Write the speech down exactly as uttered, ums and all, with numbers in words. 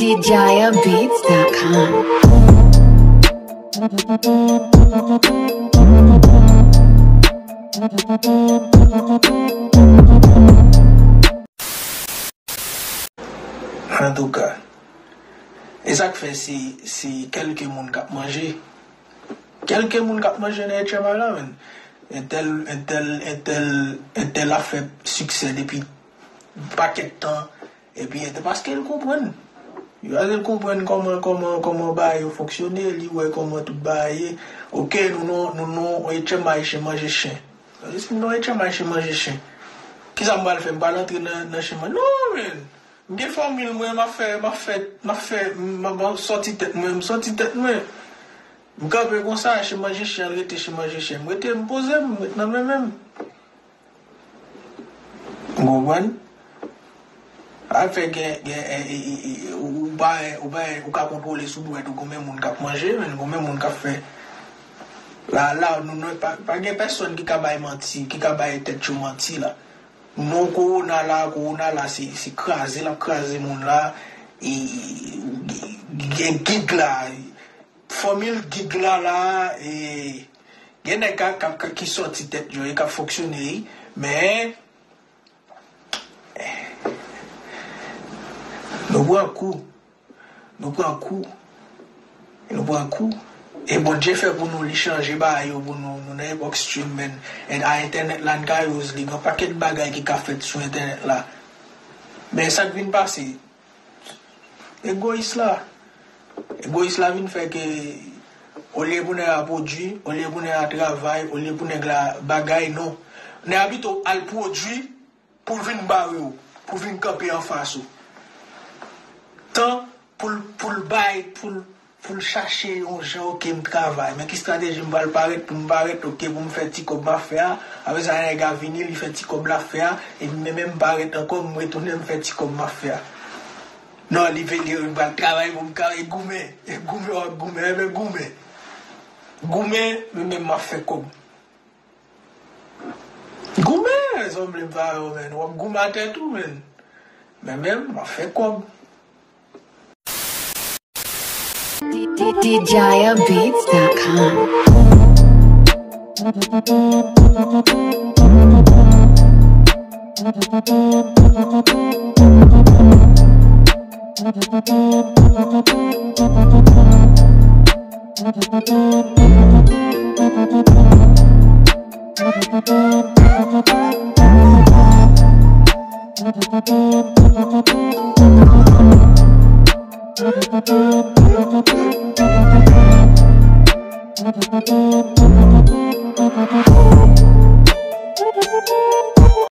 Jaya Beats dot com. Antouka, e sa k fè se, se kèlke moun k ap manje. Kèlke moun k ap manje nan H M I la, menn. Entèl, entèl, entèl, entèl ap fè siksè depi pakèt tan. Epi, entèl, paske l konprann. Paske l konprann kòman, kòman, kòman bagay yo fonksyone, li wè kòman tout bagay ye. Oke, nou non, nou non, H M I chen manje chen. Tandis ke nou non H M I chen manje chen. Kisa m pral fè? M pral antre nan, nan chen manje? Non, menn. M gen fanmi mwen, m ap fè, m ap fè, m ap fè, m ap, m ap sòti tèt mwen, m sòti tèt mwen. M kanpe konsa, chen manje chen, l rete chen manje chen. M rete, m poze m, m ret nan men men m. Ou konprann? Afè gen, gen, e, e, e, e, ou pa, ou pa, ou ka kontwole sou dwèt ou konbyen moun k ap manje, men konbyen moun k ap fè. La, la, nou, nou, pa, pa gen pèsonn ki ka bay manti, ki ka bay tèt yo manti la. Non, kowona la, kowona la, se, se kraze l ap kraze moun la. E, e, gen gig la, fanmi l gig la la, e gen nèg ka, ka, ka, ki sòti tèt yo, e k ap fonksyone, wi. Men, nou pran kou. Nou pran kou. Nou pran kou. E Bondye fè pou nou, li chanje bagay yo pou nou. Nou nan epòk streaming, and a entènèt la, n ka use li. Gen pakèt bagay ki ka fèt sou entènèt la. Men sa k vin pase, egoyis la. Egoyis la vin fè ke olye pou nèg la pwodui, olye pou nèg la travay, olye pou nèg la bagay, non. Nèg la pito al pwodui pou l vin bare w, pou l vin kanpe anfas ou. Tan pou l, pou l bay, pou l, pou l chache yon jan, oke, m travay. Men ki estrateji m pral parèt pou m parèt, oke, pou m fè ti kòb m ap fè a. Apre sa, nèg la vini, li fè ti kòb l ap fè a, epi men, men m parèt ankò, m retounen, m fè ti kòb m ap fè a. Non, li vini, li pral travay pou m ka, e goumen, e goumen, w ap goumen, enben goumen. Goumen, men, men m ap fè kòb. Goumen, sanble m pa wè w, menn. W ap goumen atè tou, menn. Men menm, m ap fè kòb. D J Beats dot com.